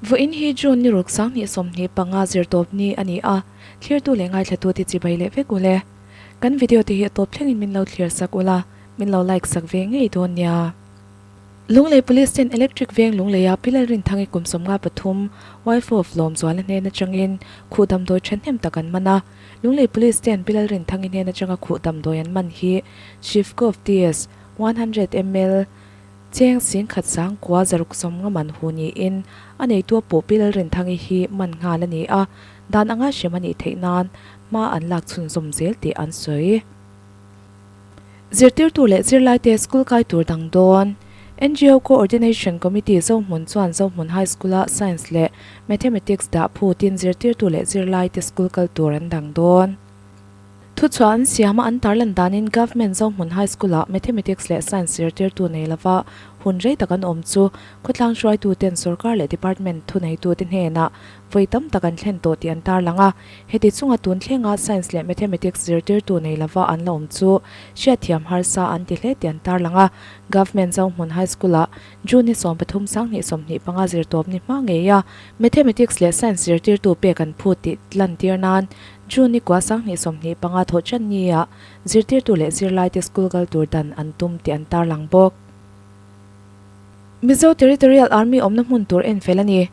Vawiin hi June ni ruk 2025 zirtawp ni a ni a, thlirtu leh ngaithlatute chibai leh vek ule. Kan video te hi a tawp thlengin min lo thlir sak ula, min lo like sak ve ngei dawn nia. Lunglei Police ten Electric Veng Lungleia Pi Lalrinthangi kum 53, wife of Lawmzuala hnen atangin khuh damdawi thahnem tak an man a. Lunglei Police ten Pi Lalrinthangi hnen atanga khuh damdawi an man hi Chief Govt TS 100 ml Cheng singkhat sangkua zaruk sawmnga man hu niin a neitu a pawh Pi Lalrinthangi hi man nghal a ni a, dan anga hrem a nih theih nan hma an lak chhunzawm zel tih an sawi. Zirtirtu leh zirlaite school kai tur dang dawn. NGO Coordination Committee Zohmun chuan Zohmun High School-a Science leh Mathematics dah phutin zirtirtu leh zirlaite school kal tur an dang dawn. Thuchhuah an siama an tarlan danin Government Zohmun High School-ah Mathematics leh Science zirtirtu nei lova hun rei tak an awm chu khawtlang hruaituten sorkar leh department thuneitute hnenah vawi tam tak an thlen tawh tih an tarlang a. Heti chunga tun thlenga Science leh Mathematics zirtirtu nei lova an la awm chu hriatthiam harsa an ti hle tih an tarlang a. Government Zohmun High School-ah June ni 13 2025 zirtawp ni hma ngeia Mathematics leh Science zirtirtu pek an phut tih lantir nan June ni kua 2025 thawh chan nia zirtirtu leh zirlaite school kal tur dan an tum tih an tarlang bawk. Mizo Territorial Army awmna hmun tur en fel a ni.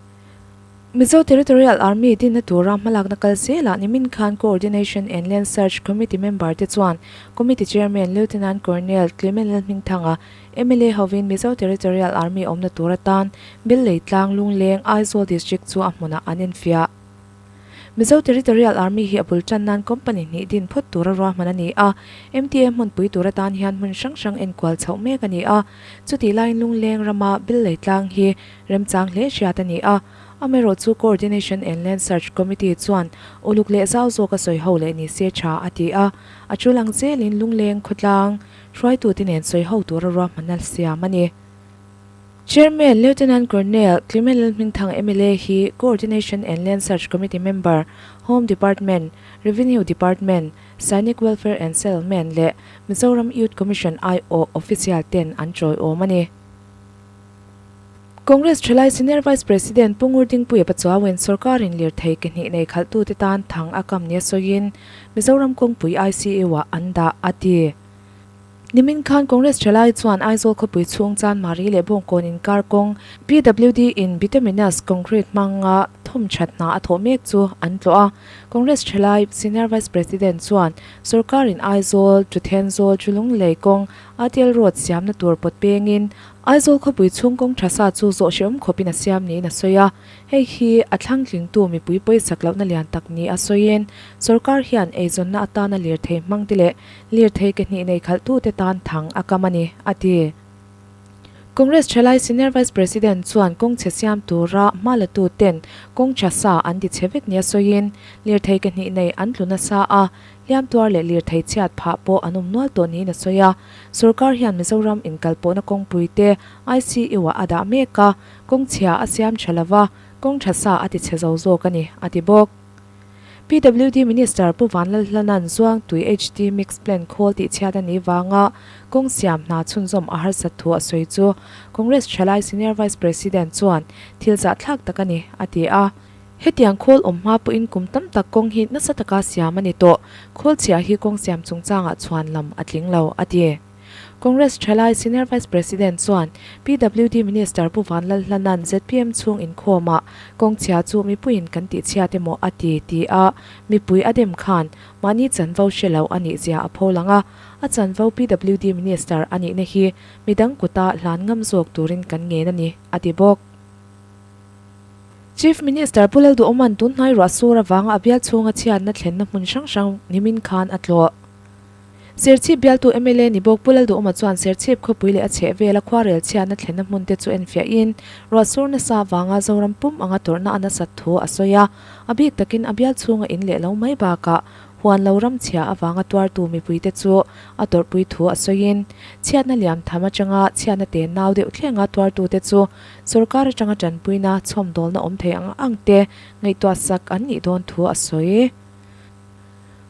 Mizo Territorial Army dinna tura hmalakna kal zelah nimin khan Coordination and Land Search Committee member te chuan Committee Chairman Lieutenant Colonel Clement Lalhmingthanga mla hovin Mizo Territorial Army awmna tur atan Bellei tlang Lungleng Aizawl District chu a hmunah an enfiah. Mizo Territorial Army hi a bul tan nan company hnih din phawt tura ruahman a ni a, MTA hmunpui tur atan hian hmun hrang hrang enkual chhoh mek a ni a, chutih laiin Lungleng rama Bellei tlang hi remchang hle hriat a ni a, amaherawh chu Coordination and Land Search Committee chuan uluk leh zau zawk a sawi ho leh ni se tha a ti a, a tul ang zelin Lungleng khawtlang hruaitute nen sawi ho tura ruahmanna siam a ni. Chairman Lieutenant Colonel Clement Lalhmingthang mla hi Coordination and Land Search Committee member, Home Department, Revenue Department, Sainik Welfare and Settlement leh Mizoram Youth Commission aiawh official ten an chawiawm a ni. Congress thalai Senior Vice President Pu Ngurdingpuia Pachuauin sorkarin lirthei ke hnih nei khalhtute tan thang a kam nia sawiin Mizoram kawngpui ICU-ah an dah a ti. Nimin khan Congress thalai chuan Aizawl khawpui chhung Chanmari leh Bawngkawn inkar kawng PWD in bituminous concrete hmanga thawm that hna a thawh mek chu an tlawh a. Congress thalai Senior Vice President chuan sorkarin Aizawl to Thenzawl chu Lunglei kawng Atial Road siamna tur pawt pengin Aizawl khawpui chhung kawng tha sa chu zawh hrehawm khawpin a siam niin a sawi a. Hei hi a thlangtlingtu mipui pawisak lohna lian tak ni a sawiin sorkar hian eizawnna atana lirthei hmangte leh Lirthei ke hnih nei khalhtute tan thang a kam a ni, a ti. Congress thalai Senior Vice President chuan kawng chhe siam tura hma latuten kawng tha sa an ti chhe vek nia sawiin, lirthei ke hnih nei an tlu nasa a, hliam tuar leh lirthei chhiat phah pawh an awm nual tawh niin a sawi a. Sorkar hian Mizoram inkalpawhna kawngpuite ICU-ah a dah mek a, kawng chhia a siam tha lova, kawng tha sa a ti chhe zo zawk a ni, a ti bawk. PWD Minister Pu Vanlalhlana'n Zuangtui HD Mix Plant khawl tihchhiat a nih vanga kawng siam hna chhunzawm a harsat thu a sawi chu Congress thalai Senior Vice President chuan thil zahthlak tak a ni, a ti a. Hetiang khawl awm hma pawhin kum tam tak kawng hi nasa taka siam a ni tawh. Khawl chhia hi kawng siam chungchangah chhuan lam a tling lo, a ti. Congress thalai Senior Vice President chuan PWD Minister Pu Vanlalhlana'n zpm chhung inkhawmah kawngchhia chu mipuiin kan tihchhiat emaw a ti ti a, mipui a dem khan mahni chanvo hre lo a nih zia a pho lang a, a chanvo PWD Minister a nihna hi midang kuta hlan ngam zawk turin kan ngen a ni, a ti bawk. Chief Minister Pu Lalduhawma'n tunhnai ruah sur avanga a bial chhunga chhiatna thlenna hmun hrang hrang nimin khan a tlawh. Serchhip bialtu mla ni bawk Pu Lalduhawma chuan Serchhip khawpui leh a chheh vela khuarel chhiatna thlenna hmun te chu enfiahin ruahsur nasa avanga Zoram pum anga tawrhna a nasat thu a sawi a. A bik takin a bial chhunga in leh lo mai bakah huan lo ram chhia avanga tuartu mipuite chu a tawrhpui thu a sawiin chhiatna liam tham atanga chhiatna te nau deuh thlenga tuartute chu sorkar atanga tanpuina chhawmdawlna awm thei ang ang te ngaihtuah sak an nih dawn thu a sawi.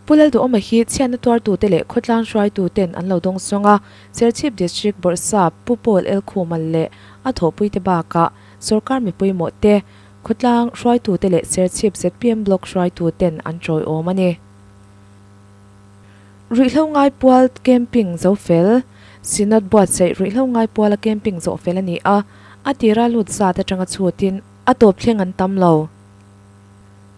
Pu Lalduhawma hi chhiatna tuartute leh khawtlang hruaituten an lo dawng sawng a, Serchhip District Bawrhsap Pu Paul L. Khumal leh a thawhpuite bakah sawrkar mi pawimawh te, Khawtlang hruaitute leh Serchhip zpm Block hruaituten an tawiawm a ni. Ruihhlo ngai pual camping zo fel, Synod buatsaih ruihhlo ngai puala camping zawh fel a ni a, a tira lut zat atanga chhutin a tawp thleng an tam lo.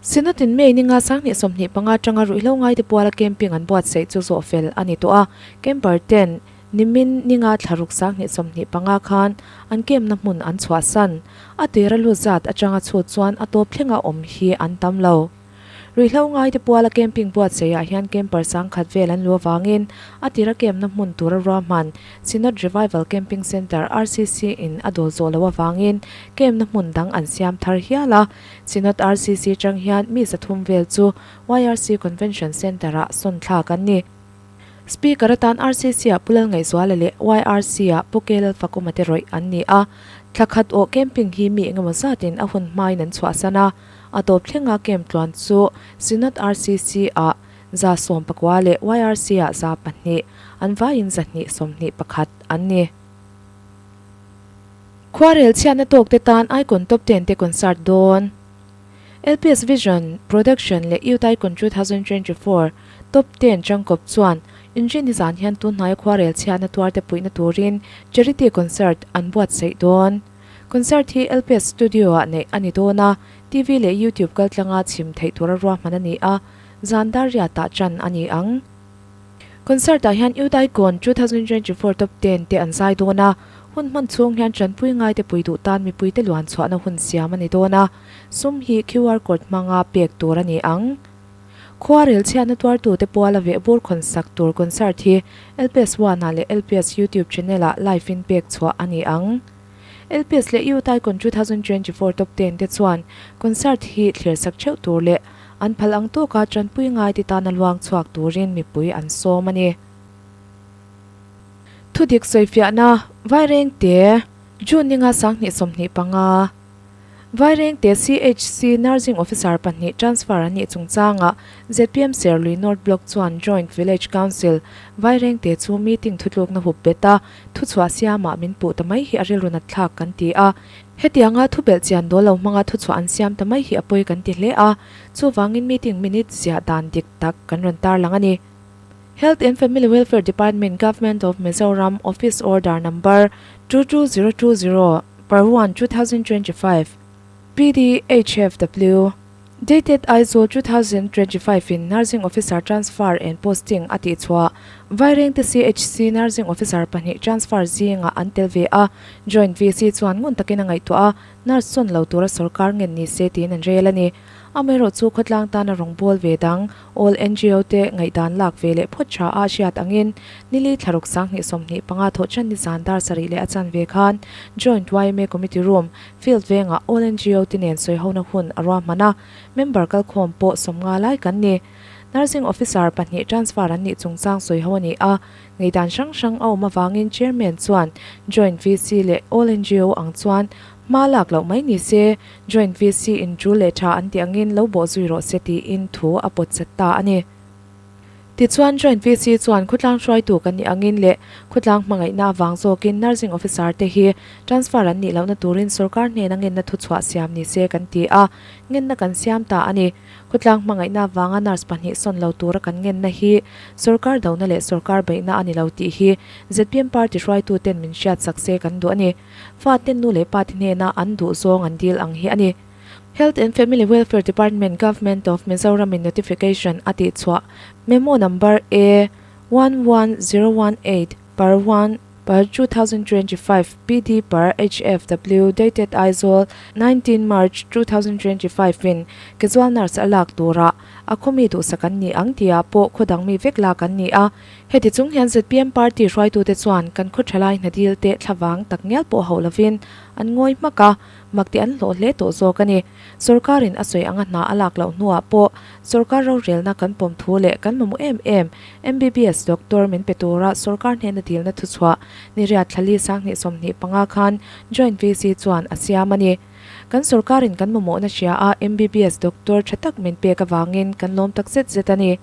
Synod in May ninga 2025 atanga ruihhlo ngaite puala camping an buatsaih chu zawh fel a ni tawh a, camper ten nimin ninga thlaruk 2025 khan an camp na hmun an chhuahsan. A tira lut zat atanga chhut chuan a tawp thlenga awm hi an tam lo. Ruihhlo ngaite puala camping buatsaihah hian camper sangkhat vel an lu avangin a tira camp na hmun tura ruahman Synod Revival Camping Centre, RCC, in a dawl zawh loh avangin camp na hmun dang an siam thar hial a. Synod RCC tang hian mi 300 vel chu YRC Convention Centre-ah sawn thlak an ni. Speaker atan RCC-ah Pu Lalngaihzuala leh YRC-ah Pu K Lalfakuma te rawih an ni a. Thla khat awh camping hi mi engemaw zatin a hun hmain an chhuahsan a. A tawp thlenga camp tluan chu Synod RCC-ah 119 leh YRC-ah 200, an vaiin 221 an ni. Khuarel chhiatna tawkte tan Icon Top Ten te concert dawn. LPS Vision Production leh Youth Icon 2024 Top Ten changkawp chuan Inrinni zan hian tunhnaia khuarel chhiatna tuarte puihna turin charity concert an buatsaih dawn. Concert hi LPS Studio-ah neih a ni dawn a, TV leh YouTube kaltlanga chhim theih tura ruahman a ni a, zan dar riatah ṭan a ni ang. Concert-ah hian Youth Icon 2024 Top Ten te an zai dawn a, hun hman chhung hian ṭanpui ngaite pui duh tan mipuite luan chhuahna hun siam a ni dawn a, sum hi QR code hmanga pek tur a ni ang. Khuarel chhiatna tuartute puala vehbur khawn sak tur concert hi LPS One-ah leh LPS YouTube channel-ah live-in pek chhuah a ni ang. LPS leh Youth Icon 2024 Top Ten te chuan concert hi thlir sak theuh tur leh an phal ang tawka tanpui ngaite tana luang chhuak turin mipui an sawm a ni. Thudik sawifiahna Vairengte, June ninga 2025. Vairengte CHC Nursing Officer pahnih transfer an nih chungchangah zpm Serlui North Block chuan Joint Village Council Vairengte chu meeting thutlukna hup bet a, thuchhuah siamah min puh ta mai hi a rilru nat thlak kan ti a. Hetianga thubelh chian dawl lo hmanga thuchhuah an siam ta mai hi a pawi kan ti hle a, chuvangin meeting minute ziah dan dik tak kan rawn tarlang a ni. Health and Family Welfare Department Government of Mizoram Office Order Number 22020 per 1 2025 PDHFW Dated Aizawl 2025 in Nursing Officer Transfer and Posting a tih chhuah Vairengte CHC Nursing Officer pahnih transfer zingah an tel ve a, Joint VC chuan ngun takin a ngaihtuah a, nurse sawn lo tura sorkar ngen ni se tiin an rel a ni. Amaherawhchu khawtlang tana rawngbâwl ve dang, All ngo te ngaihdan lak ve leh phawt tha a hriat angin nili thlaruk 2025 thawhchan ni zan dar sarih leh a chanve khan Joint yma Committee Room, Field vengah All ngo te nen sawihona hun a ruahman a, member kalkhawm pawh 50 lai kan ni. Nursing Officer pahnih transfer an nih chungchang sawiho a ni a, ngaihdan hrang hrang a awm avangin Chairman chuan Joint VC leh All ngo ang chuan Hma lak loh mai ni se, Joint VC in tul leh tha an tih angin lo bawh zui rawh se tiin thu a pawt chat ta a ni. Tichuan Joint VC chuan khawtlang hruaitu kan nih angin leh khawtlang hmangaihna avang zawkin Nursing Officer te hi transfer an nih lohna turin sorkar hnena ngenna thuchhuah siam ni se kan ti a, ngenna kan siam ta a ni. Khawtlang hmangaihna avanga nurse pahnih sawn lo tura kan ngenna hi sorkar dona leh sorkar beihna a ni lo tih hi zpm party hruaituten min hriatsak se kan duh a ni. Faten nu leh pate hnena an duh zawng an dil ang hi a ni. Health and Family Welfare Department Government of Mizoram in notification a tih chhuah Memo Number A 11018 per 1 per 2025 PD per HFW dated Aizawl 19 March 2025 in casual nurse a lak turah a khawmi duhsak an ni ang tihah pawh khaw dangmi vek lak an ni a. Heti chung hian zpm party hruaitute chuan kan khaw thalai hna dil te thlavang tak ngial pawh hauh lovin an ngawi hmak a, mak tih an hlawh hle tawh zawk a ni. Sorkarin a sawi anga hna a lak loh hnuah pawh sorkar rorelna kan pawm thu leh kan mamawh em em MBBS doctor min pe tura sorkar hnena dilna thuchhuah ni riat thlali 2025 khan Joint VC chuan a siam a ni. Kan sorkarin kan mamawhna hria a MBBS doctor tha tak min pek avangin kan lawm tak zet zet a ni.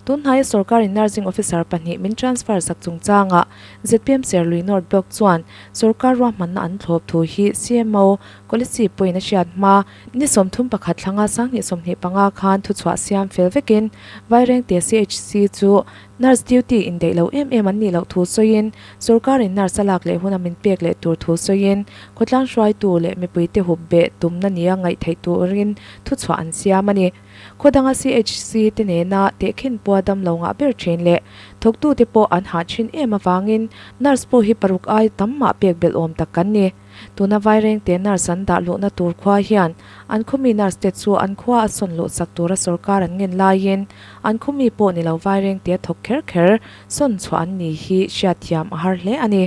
Tunhnaia sorkarin nursing officer pahnih min transfer sak chungchangah zpm Serlui North Block chuan sorkar ruahmanna an thlawp thu hi CMO Kolasib pawhin a hriat hma ni 31 thlanga 2025 khan thuchhuah siam fel vekin Vairengte CHC chu Nurse duty indaih lo em em an nih loh thu sawiin sorkarin nurse a lak leh huna min pek leh tur thu sawiin khawtlang hruaitu leh mipuite hup beh tumna nia ngaih theih turin thuchhuah an siam a ni. Khaw danga CHC te nena tehkhin pua dam lo ngah ber thin leh thawktute pawh an hah thin em avangin nurse pawh hi paruk ai tam mah pek belh awm tak kan ni. Tuna Vairengte nurse an dah luhna tur khua hian an khawmi nurse te chu an khua a sawn luh sak tura sorkar an ngen laiin an khawmi pawh ni lo Vairengte a thawk kher kher sawn chhuah an ni hi hriatthiam a har hle a ni.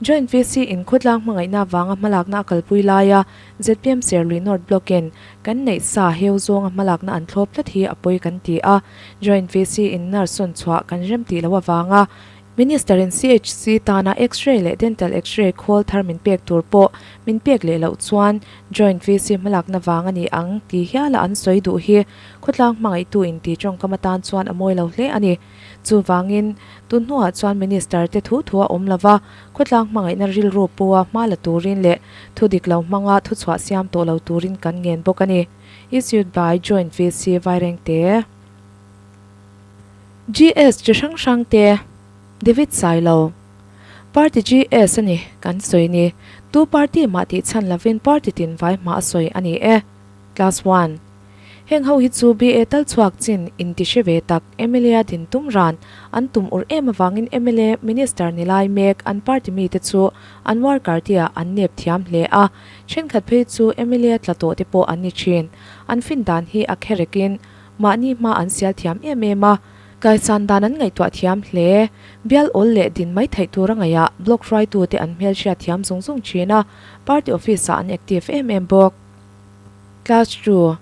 Joint VC in khawtlang hmangaihna avanga hmalakna a kalpui laia zpm Serlui North Block in kan neih sa heu zawnga hmalakna an thlawp tlat hi a pawi kan ti a, Joint VC in nurse sawn chhuah kan rem tih loh avanga Minister in CHC tana X-ray leh Dental X-ray khawl thar min pek tur pawh min pek leh loh chuan Joint VC hmalakna vang a ni ang ti hiala an sawi duh hi khawtlang hmangaihtu inti tawngkam atan chuan a mawi lo hle a ni. Chuvangin, tun hnuah chuan Minister te thu thu a awm lova, khawtlang hmangaihna rilru pua hma la turin leh thu dik lo hmanga thuchhuah siam tawh lo turin kan ngen bawk a ni. Issued by Joint VC Vairengte. GS chi hrang hrang te, David Sailo. Party GS a ni kan sawi ni. Tu party mah tih chhan lovin party tin vai hma a sawi a ni e. Class one. Heng ho hi chu BA tal chhuak chin inti hre ve tak mla din tum ran an tum ur em avangin mla minister ni lai mek an party mite chu an worker te ah an nep thiam hle a, thenkhat phei chu mla tla tawh te pawh an ni thin. An fin dan hi a kherekin mahni hma an sial thiam em em a, kaisan dan an ngaihtuah thiam hle. Bial awl leh din mai theih tur a ngaihah block hruaitute an hmelhriat thiam zung zung thin a, party office ah an active em em bawk. Class two,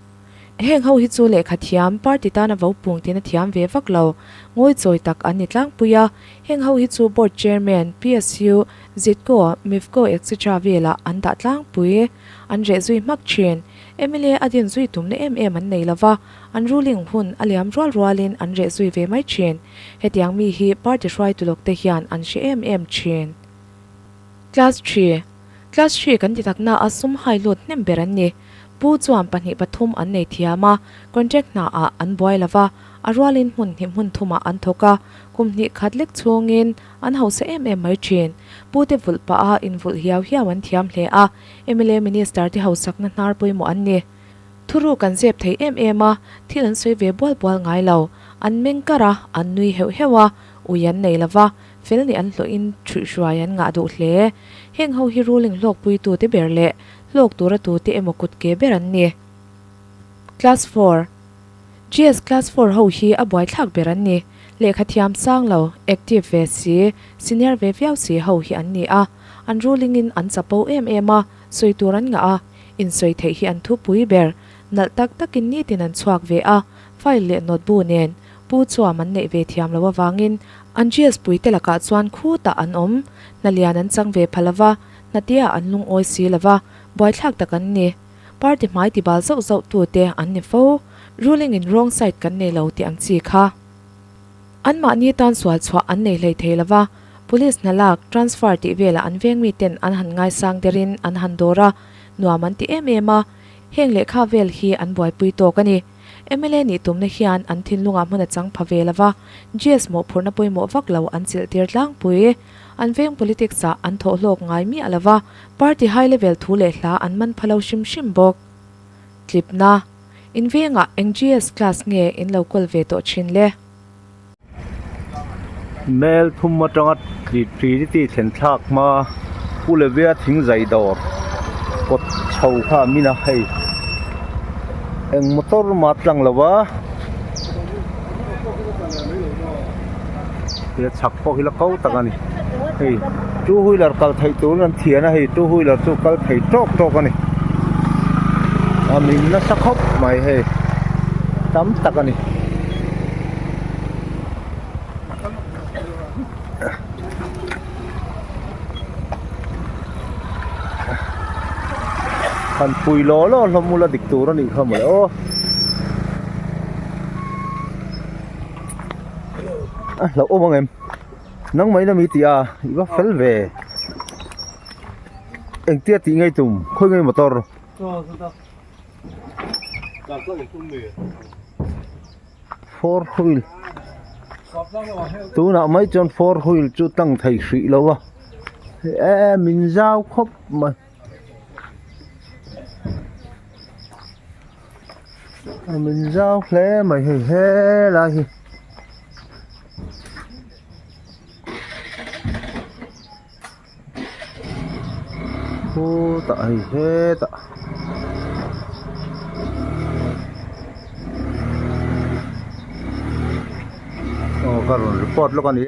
Heng ho hi chu lehkha thiam, party tana vo pung tina thiam ve vak lo, ngawi chawi tak an ni tlangpui a. Heng ho hi chu Board Chairman, PSU, Zitco, Mifco etc velah an dah tlangpui. An reh zui hmak thin. Mla a din zui tumna em em an nei lova, an ruling hun a liam rual rualin an reh zui ve mai thin. Hetiang mi hi party hruaitu lawkte hian an hre em em thin. Class three, Class three kan ti takna a sum hai lut hnem ber an ni. Pu chuan pahnih pathum an nei thiam a, contract hna ah an buai lo va, a rualin hmun hnih hmun thumah an thawk a, kum hnih khat lek chhungin an hausa em em mai thin. Pu te vulh pah a invulh hiau hiau an thiam hle a, mla minister te hausakna hnar pawimawh an ni. Thuruk an zep thei em em a, thil an sawi ve bual bual ngai lo. An meng kar a, an nui heuh heuh a, ui an nei lo va, Fel nih an hlawhin ṭhuihhruai an ngah duh hle. Heng ho hi ruling hlawkpuitute ber leh hlawk tura tute emaw kut ke ber an ni. Class four, GS Class four ho hi a buaithlak ber an ni. Lehkha thiam sang lo, active ve si, senior ve viau si ho hi an ni a. An ruling in an chapo em em a, sawi tur an ngah a, insawi theih hi an thupui ber. Nalh tak takin nitin an chhuak ve a, file leh note bu nen. Pu chuam an neih ve thiam loh avangin an GS puite lakah chuan khutah an awm. Hna lian an chang ve pha lova, hna tia an lungawi si lova, buaithlak tak an ni. Party hmai ti bal zauh zauh tute an ni fo. Ruling in wrong side kan nei lo tih ang chi kha. Anmahni tan sual chhuah an nei hlei thei lova, Police hna lak, transfer tih velah an veng miten an han ngaisang derin an han dawr a, nuam an ti em em a. Heng lehkha vel hi an buaipui tawk a ni. Mla nih tumna hian an thinlungah hmun a chang pha ve lo va, GS mawhphurhna pawimawh vak lo an chilh tir tlangpui. An veng politics ah an thawh hlawk ngai miah lo va, party high level thu leh hla an man pha lo hrim hrim bawk. Tlipna, In vengah eng GS class nge in lo kawl ve tawh thin le? Mel thum atanga Trinity thlen thlak hma Pu Levia thing zai dawr kawt chho kha a min a hei eng motor mah tlang lo va he chhak pawh hi la ko tak a ni hei two wheeler kal theih turin an thian a hei two wheeler chu kal thei tawk tawk a ni a min nasa khawp mai hei tam tak a ni. Han pui law law hlawm ula dik tur a nih kha mawle aw. A hlauh awm ang em? Nangmah in ami tih a, i va fel ve. Engtia tih ngei tum? Khawi ngei motor? Four wheel tunah mai chuan four wheel chu tlang thei hrih lo a e min zau khawp mai a min zau hle mai hei helai hi. Khutah hei hetah aw ka rawn report lawk a ni.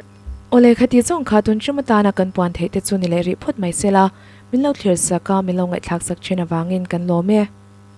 Awle khati zawng kha tun hrim atana kan puan theih te chu ni leh rih phawt mai se la, min lo thlir sak a, min lo ngaihthlak sak thin avangin kan lawm e.